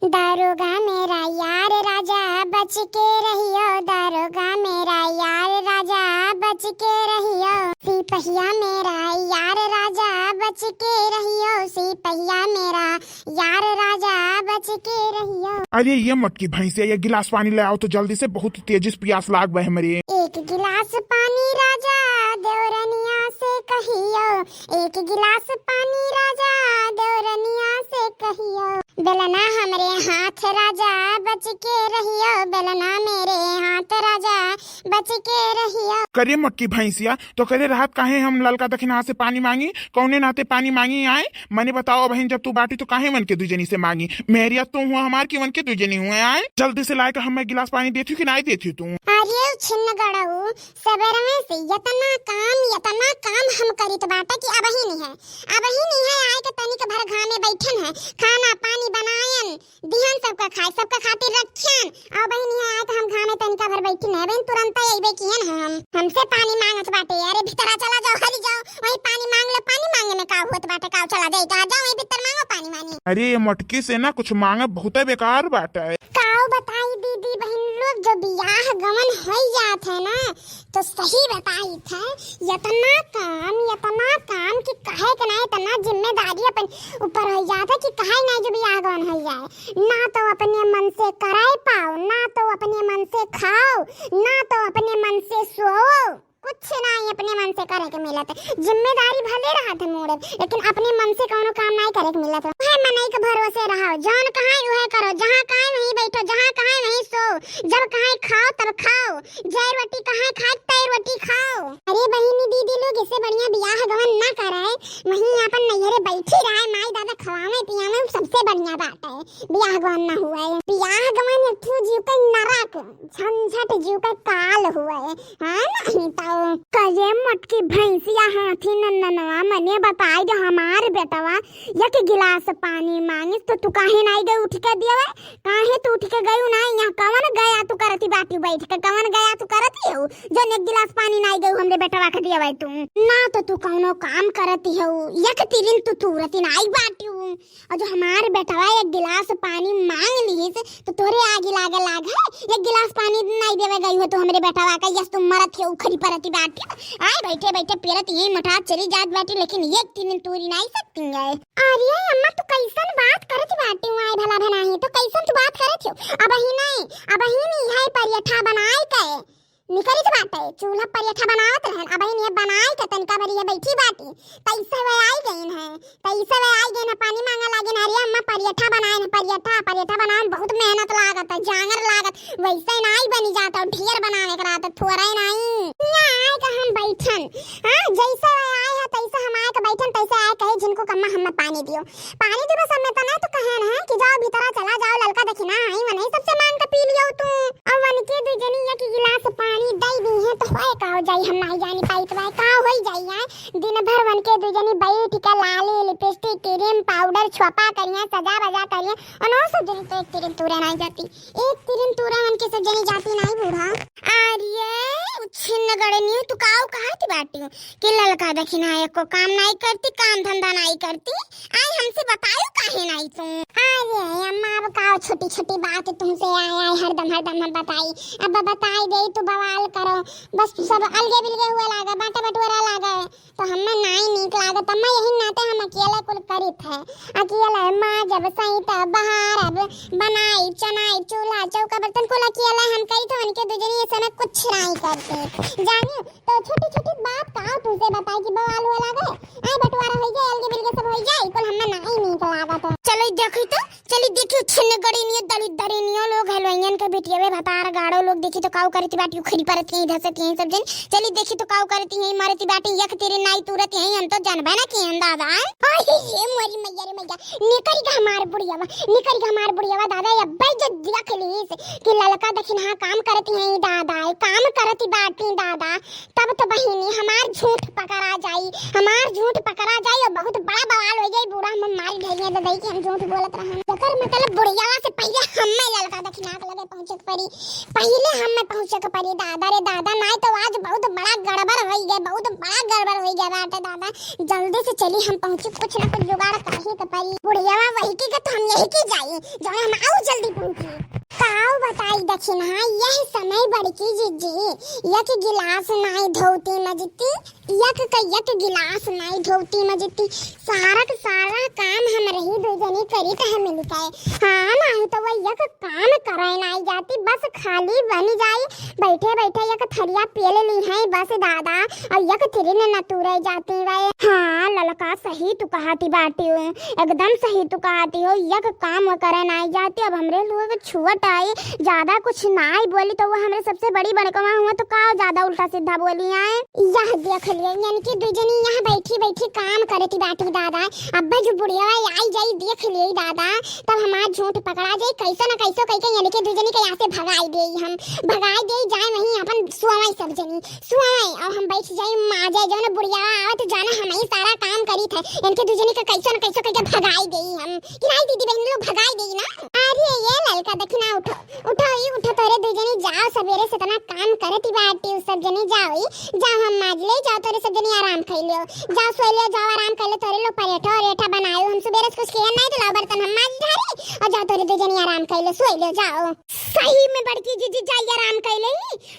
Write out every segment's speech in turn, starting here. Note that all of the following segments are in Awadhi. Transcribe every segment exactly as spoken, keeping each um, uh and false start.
दरोगा मेरा यार राजा बच के रहियो, दरोगा मेरा यार राजा बच के रहियो, सिपहिया मेरा यार राजा बच के रहियो, सिपहिया मेरा यार राजा बच के रहियो। अरे ये मोटकी भैंसिया, ये गिलास पानी ले आओ तो जल्दी से, बहुत तेजी से प्यास लाग बा हमरे। एक गिलास पानी राजा देवरनिया से कहियो, एक गिलास पानी राजा देवरनिया से कहियो। बेलना हमरे हाथ राजा बच के रहियो, बेलना मेरे हाथ राजा बच के रहियो। करे मोटकी भैंसिया, तो करे रहत काहे हम ललका दखिनहा से पानी मांगी? कौने नाते पानी मांगी आए? मने बताओ बहिन, जब तू बाटी तो काहे मन के दुई जनी से मांगी? मेहरिया तू हुआ हमार कि मन के दुई जनी हुए आए? जल्दी से लाए के हमें गिलास पानी देती कि नाई देती तू? अरे छिन्न गड़ऊ, सबेरवे से यतना काम, यतना काम हम करित बाटे कि अबही नहीं है, अबही नहीं है आए के तनिक भर घामे बैठन है, खाना पानी बनायन, दिहन सबका खाए, सबका खातिर रखियन। अबही नहीं है आए तो हम घामे तनिका भर बैठिन है, बहिन तुरंत अइबे कियन है हम। हमसे पानी मांगत बाटे, अरे भीतरा चला जाओ, हली जाओ, वही पानी मांग लो, पानी मांगे में का होत बाटे, काव चला जाए, कहा जाओ वही भीतर मांगो पानी वानी। अरे ये मोटकी से ना कुछ मांगे बहुत बेकार बाटे। काव बताई दीदी बहिन लोग, जो बियाह गवन होई जात है ना, तो सही बताई थे, यतना काम, यतना काम कि कहे के ना, इतना जिम्मेदारी अपन ऊपर होई जात है कि कहे ना जो बियाह गवन होई जाए, ना तो अपने मन से करे पाओ, ना तो अपने मन से खाओ, ना तो अपने मन से सोओ, कुछ नहीं अपने मन से करे के मिलत। जिम्मेदारी भले रहत है मोड़े, लेकिन अपने मन से कौनो काम नहीं करे के मिलत। वह मनई के भरोसे रहो, जौन कहाई वह करो, जहाँ कहाई वहीं बैठो, जहाँ कहाई वहीं सो, जब कहाई खाओ तब खाओ, जय रोटी कहाई खाए तय रोटी खाओ। अरे बहिनी दीदी लोग, इससे बढ़िया बियाह गवन ना कराए, वहीं अपन नैहरे बैठी रहे, माई दादा खवावे पियावे, सबसे बढ़िया बात है, बियाह गवन ना हुए। बियाह गवन एक ठो जीव के नरक, झंझट जीव के काल हुए। हाँ, नहीं तो। कहे मोटकी भैंसिया हाथी नंदनवा, मने बताई दे हमार बेटवा एक गिलास पानी मांगिस तो तू काहे नाई गई उठ के दियवे? काहे तू उठ के गई ना? यहाँ कवन गया तू करती बाटी बैठ के, कवन गया तू करती हो जो एक गिलास पानी नाई गई हमरे बेटवा के दियवे तू? ना तो तू कौनो काम करती हो, एक तिरिन तू तुरती नाई बाटी। और जो हमार बेटवा एक गिलास पानी मांग लिहिस, तो तोरे आगी लागे लाग है? एक गिलास पानी नाई देवे गई हो तो हमरे बेटवा का, यस तुम मरत के उखरी परती बाटी। आए बैठे बैठे पेरत यही मठात चली जात बाटी, लेकिन एक तिरिन तूरी नाई सकती है। अरे अम्मा, तू कैसन बात करत बाटी? आए भला भनाही, तो कैसन तू बात करत हो? अबही नहीं, अबही नहीं है परियठा बनाए के निकरित बाटे, चूल्हा परियठा बनावत रहन, अबही नहीं बनाए के तनिका भरी है बैठी बाटी, तैसे वे आई गईन है। कैसे वे आई गए ना, पानी मांगा लागे ना, "अरे अम्मा, परियठा बनाए ना, परियठा, परियठा बनाए में बहुत मेहनत लागत है, जांगर लागत, वैसे नाई बनी जात, और ढेर बनावे के रहत, थोड़ा ही नाई।" यहाँ आए का हम बैठन, हाँ, जैसे वे आए है, तैसे हम आए का बैठन, तैसे आए कहे, "झिनकू कम्मा, हमें पानी दियो।" पानी दियो बस, हमें तो नहीं तो कहे ना कि "जाओ भीतरा चला जाओ, ललका दखिनहा आई, वनही सबसे मांग के पी लियो तू।" और वन के दू जनी एक गिलास पानी दे दी है, तो होए का हो जाई, हम नहीं जानी पाई, तो का हो ही जाई है। दिन भर वन के दू जनी बैठ के लाली, लिपस्टिक, क्रीम, पाउडर, छोपा करिया, सजा बजा करिया। अउर सब जनी तो एक तिरिन तूरे नाई जाती, एक तिरिन तूरे वन के सब जनी जाती नाई बूढ़ा। अरे, उछिन्न गड़े नहीं, तू काऊ कहा थी बाटी कि ललका दखिनहा एको काम नाई करती, काम धंधा नाई करती। आई हमसे बतायो काहे नाई तू? अरे अम्मा, अब काऊ छोटी छोटी बात तुमसे आए आए हरदम हरदम हम बताई। अब बताई दे तू बवाल करो, बस तू सब अलगे बिलगे हुए लागे, बांटे बटोरा लागे। तो हमें नाई नीक लागत, अम्मा, यही नाते हम अकेले कुल करित है। अकेले माँ जब सही तब बहार, अब बनाई, चनाई, चूल्हा, चौका, बर्तन कुल अकेले हम करित है, उनके दुजनी ऐसे में कुछ नाई करते। जानियो, तो छोटी छोटी बात का तुझसे बताई कि बवाल हुआ लागे। आई बंटवारा होई जाए, अलगे बिलगे सब होई जाए, कुल हमें नाई नीक लागत। चलो देखी तो, चली देखियो, छिन्न गड़ी नियो, दलित दरी नियो लोग है, लोइयन के बेटिया बे भतार गाड़ो लोग देखी तो काऊ करती बाटी, उखरी परत यहीं धसत यहीं सब जन। चली देखी तो काऊ करती यहीं मरती बाटी, एक तेरे नाई तुरत यहीं, हम तो जानबे ना किए दादा। अरे ये मोरी मैया रे मैया, निकल के हमार बुढ़ियावा, निकल के हमार बुढ़ियावा दादा, अब्बे जो देख लीस कि ललका दखिनहा काम करती हैं दादा, काम करती बाटी दादा, तब तो बहिनी हमार झूठ पकड़ा जाई, हमार झूठ पकड़ा जाई और बहुत बड़ा बवाल हो जाई। बूढ़ा हम मारी ढेरिया दे दई कि हम झूठ बोलत रहन। एकर मतलब बुढ़ियावा से पहिले हमें ललका दखिनहा के लगे पहुँचे के पड़ी, पहिले हमें पहुँचे के पड़ी। दादा रे दादा, नाई तो आज बहुत बड़ा गड़बड़ होई गए, बहुत बड़ा गड़बड़ होई गए बाटे दादा। जल्दी से चली, हम पहुँची, कुछ ना कुछ जुगाड़ करही के पड़ी। बुढ़िया वही की के तो हम यही की जाई, जौन हम आऊ जल्दी पहुँची। काऊ बताई दखिनहा, यह समय बड़की जिज्जी एक गिलास नाई धोती मजती, एक का एक गिलास नाई धोती मजती, सारा का सारा काम हम रही दो जनी करी त हम मिल के। हाँ, नाई तो वो एक काम करे नाई जाती, बस खाली बन जाई, बैठे बैठे एक थरिया पेल ली है बस दादा, और एक तिरिन न तुरे जाती वे। हाँ ललका, सही तू कहती बाटी हो, एकदम सही तू कहती हो, एक काम करे नाई जाती। अब हमरे लोग छुअट आई, ज्यादा कुछ नाई बोली तो वो हमरे सबसे बड़ी बड़कवा हुआ तो का ज्यादा उल्टा सीधा बोली आए। यह देख लिए, इनकी दू जनी यहाँ बैठी बैठी काम करती बाटी दादा। अब जो बुढ़िया आई जाई देख लिए दादा, तब हमार झूठ पकड़ा जाई। कैसो न कैसो कह के इनके दू जनी के यहाँ से भगाई देई हम, भगाई देई जाए वहीं अपन सोवई सब जनी, सोवई। और हम बैठ जाई माजे, जौन बुढ़िया आवत जाना हम ही सारा काम करी थे, इनके दू जनी के कैसो न कैसो कह के भगाई देई हम। कि नाई दीदी बहन लोग भगाई देई ना। अरे ये ललका देखी ना, उठो उठो, ई उठो, तोरे दू जनी जाओ, सबेरे से इतना काम करत ही बाटी, उ सब जनी जाओ, ई जाओ, हम माज ले, जाओ, तोरे सब जनी आराम कर लियो, जाओ, सो लियो, जाओ, आराम कर लियो, तोरे लोग परेठा और रेठा बनायो, हम सुबेरे से कुछ किया नहीं, तो लाओ बर्तन हम माज ढारी, और जाओ, तोरे दू जनी आराम कर लियो, सो लियो, जाओ। सही में बड़की जीजी जाई आराम कर ले,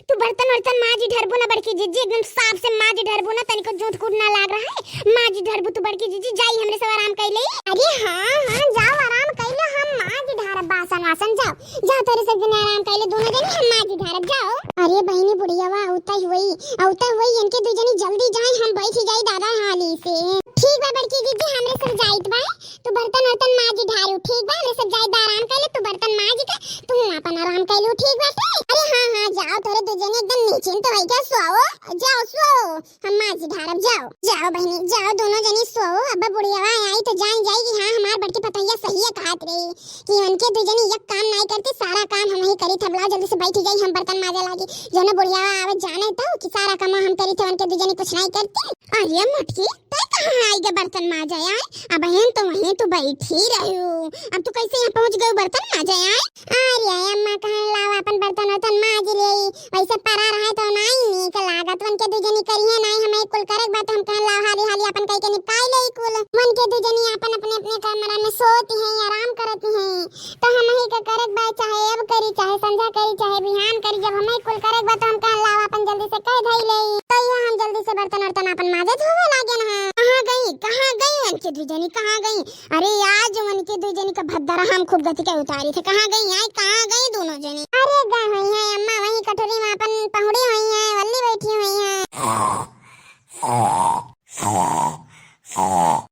तू बर्तन वर्तन माज ढरबू ना बड़की जीजी, एकदम साफ से माज ढरबू ना, तनिको जूठ कूट ना लाग रहा है, माज ढरबू तू बड़की जीजी, जाई हमरे सब आराम कर ले। अरे हाँ हाँ, जाओ आराम कर ले, हम माज ढारब बासन वासन, जाओ। जाओ, तोरे सब जने आराम कर ले, दोनों जने हम माजी ढारब, जाओ। अरे बहिनी, बुढ़ियावा औता हुई, औता हुई, इनके दू जनी जल्दी जाए, हम बैठ जाई दादा हाली से। ठीक बा बड़की जीजी, हमरे सब जाइत बा, तू बर्तन वर्तन माजी ढारू, ठीक बा? हमरे सब जाइत बा, आराम कर ले, तू बर्तन माज के तू अपन आराम कर लू, ठीक बाटे? अरे हाँ हाँ, जाओ, तोरे दू जने एकदम निश्चिंत होई के सोओ, जाओ सोओ। हम माजी ढारब, जाओ। जाओ बहिनी, जाओ, दोनों जनी सोओ। अब बुढ़ियावा आई तो जान जाई कि हाँ, हमार बड़की पतोहिया सही है कहत रही कि उनके दू जनी एक काम नाई करती, सारा काम हम ही करी। थबला जल्दी से बैठ जाई, हम बर्तन माजे लागी। जौन बुढ़ियावा आवे जाने तो कि सारा काम हम करी थे, उनके दू जनी कुछ नाई करती। अरे मोटकी, तै कहाँ आई गे बर्तन माजे आए? अब हेन तो वहीं तू बैठी रही हो, अब तू कैसे यहाँ पहुँच गई बर्तन माजे आए? अरे अम्मा, कहन लाओ अपन बर्तन वर्तन माज लेई, वैसे परा रहे तो नाई नीक लागत। वनके दू जनी करिहे नाई, हमें कुल करक बा तो हम कहन लाओ हाली हाली अपन कई के निपटाई लेई कुल। वनके दू जनी अपन अपने अपने कमरा में सोती हैं, आराम करती हैं, तो हम ही का करक बा, चाहे अब करी, चाहे संझा करी, चाहे बिहान करी, जब हमें कुल करक बा तो हम कहन लाओ अपन जल्दी से कह धई लेई। तो ये हम जल्दी से बर्तन वर्तन अपन माजे धोवे लागे ना। कहाँ गई, कहाँ गई वनके दू जनी, कहाँ गई? अरे आज वनके दू जनी का भद्दरा हम खूब गति के उतारी थे। कहाँ गई हैं, कहाँ गई दोनों जनी? अरे गई हुई हैं अम्मा, वहीं कटोरी में अपन पहुड़ी हुई हैं, वल्ली बैठी हुई हैं।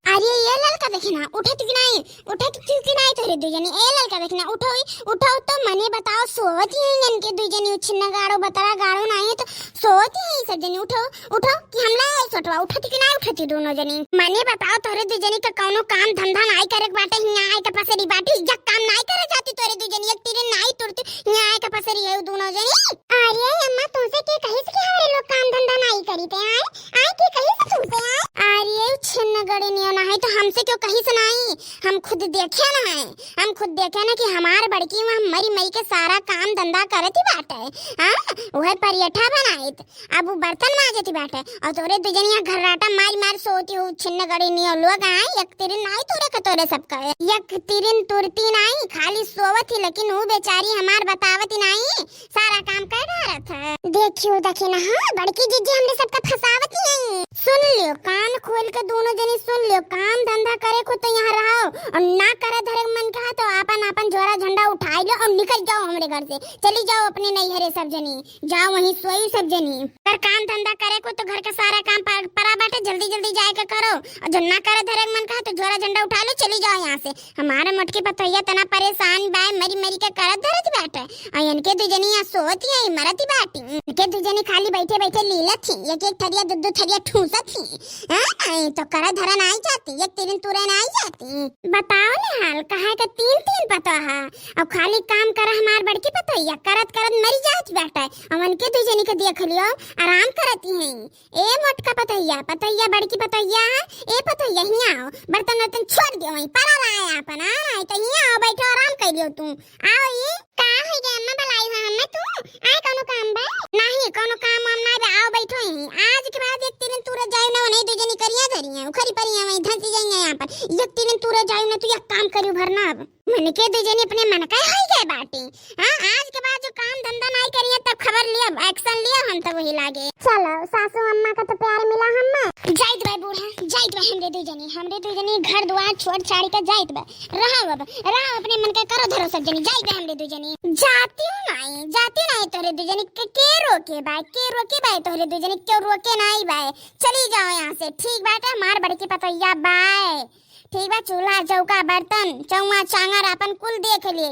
अरे ये ललका देखे ना, उठे तू कि नाई, उठे तू कि नाई तोरे दू जनी। ए ललका देखे ना, उठो, उठो तो मने बताओ, सोवत ही हैं इनके दू जनी, उछिन्ना गाड़ो, बतरा गाड़ो नाई है तो सोवत ही हैं सब जनी, उठो। उठो कि हम ले आई सोटवा, उठती कि नाई उठती दोनों जनी? मने बताओ, तोहरे दू जनी का कौनो काम धंधा नाई करे के बाटे, हियाँ आए के पसेरी बाटी, जब काम नाई करे जाती तोहरे दू जनी, एक तिरिन नाई तुरती, हियाँ आए के पसेरी है दोनों जनी। अरे अम्मा, तुमसे के कही से कि हमारे लोग काम धंधा नाई करी थे, आए? आए के कही से तुमसे, आए? अरे छिन्न गड़ी नियो ना है तो हमसे क्यों कही से नाई? हम खुद देखे ना है, हम खुद देखे ना कि हमार बड़की वहाँ मरी मरी के सारा काम धंधा करती बाटे। हाँ, वह परियठा बनाइत, अब वो बर्तन माजती बाटे और तोरे दू जनिया घर्राटा मार मार सोती हो, छिन्न गड़ी नियो लोग आए, एक तिरिन नाई तोरे का तोरे सब कहे, एक तिरिन तुरती नाई, खाली सोवत ही, लेकिन वो बेचारी हमार बतावती नाई, सारा काम कर डारत है। देखियो, देखी ना, हाँ, बड़की जीजी हमरे सबका फंसावती है। सुन लियो, कान खोल के दोनों जनी सुन लियो, काम धंधा करे को तो यहाँ रहो और ना करे धरे मन कहा तो आपन आपन झोरा झंडा उठाई लो और निकल जाओ हमरे घर से, चली जाओ अपने नैहरे सब जनी। जाओ वहीं सोई सब जनी। अगर काम धंधा करे को तो घर का सारा काम पर, परा बाटे, जल्दी जल्दी जाए के करो। और जो ना करे धरे के मन कहा तो झोरा झंडा उठा लो, चली जाओ यहाँ से। हमारे मोटकी पतोहिया तना परेशान बाय, मरी मरी के करत धरत बाटे। और इनके दू जनी यहाँ सोती है, मरती बाटी। इनके दू जनी खाली बैठे बैठे लीलत थी, एक एक थरिया दो दो थरिया ठूसत थी। हाँ, आई तो करे धरे ना आई जाती, एक तिरिन तुरे ना आई जाती। बताओ ले हाल, कहा के तीन तीन पतोहा, अब खाली काम कर हमार बड़की पतोहिया, करत करत मरी जात बाटे। अब उनके दू जनी के देख लियो, आराम करती हैं। ए मोटका पतोहिया, पतोहिया बड़की पतोहिया, ए पतोहिया हियाँ आओ, बर्तन वर्तन छोड़ दियो वहीं, परा लाए आपन, हाँ, तो हियाँ आओ, बैठो, आराम कर लियो तू। आओ ये। का हो गया अम्मा, बुलाई है हमें तू? आए कौनो काम बा? नहीं, कौनो काम वाम ना बा, आओ बैठो यहीं। आज के बाद एक तिरिन तुरे जाए ना, नहीं दू जनी करिया धरी। उखरी परी हैं, वहीं धंसी जाइए यहाँ पर। एक तीन तू रह जायू ना, तू एक काम करियो भरना अब। मन के दुइ जनी अपने मन का होई गए बाटी। हाँ, आज के बाद जो काम धंधा नाई करिए तब खबर लिया, action लिया हम तब वही लागे। चलो, सासू अम्मा का तो प्यार मिला हम्मा। जाइत बा बूढ़ा, जाइत बा हमरे दुइ जनी, हमरे दुइ जनी घर दुआर छोड़ छाड़ी के जाइत बा। रहो अब, रहो अपने मन का करो धरो सब जनी, जाइत बा हमरे दुइ जनी। जातियो नाई, जातियो नाई तोहरे दुइ जनी के, के रोके बा, के रोके बा तोहरे दुइ जनी, क्यों रोके नाई बा। चली जाओ यहाँ से, ठीक बाटे, हमार बड़की पतोहिया बाय। ठीक बा, चूल्हा, चौका, बर्तन, चौवा, चांगर आपन कुल देख ले,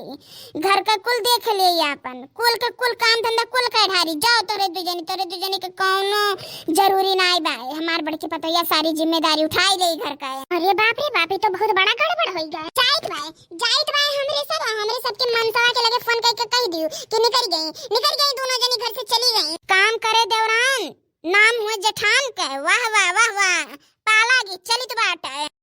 घर का कुल देख ले, आपन कुल के कुल काम धंधा कुल कर ढारी। जाओ तोरे दुइ जनी, तोरे दुइ जनी के कौनो जरूरी नाई बा, हमार बड़की पतोहिया सारी जिम्मेदारी उठाई ले घर का। अरे बाप रे बाप, ये तो बहुत बड़ा गड़बड़ होई गया। जाइत बा, जाइत बा, हमरे सब, हमरे सबके मनसवा के लगे फोन करके कह दियो कि निकल गई, निकल गई, दोनों जनी घर से चली गई। काम करे देवरान, नाम हुए जेठान के। वाह, वाह, वाह, वाह। पाला गी चलित बाटे।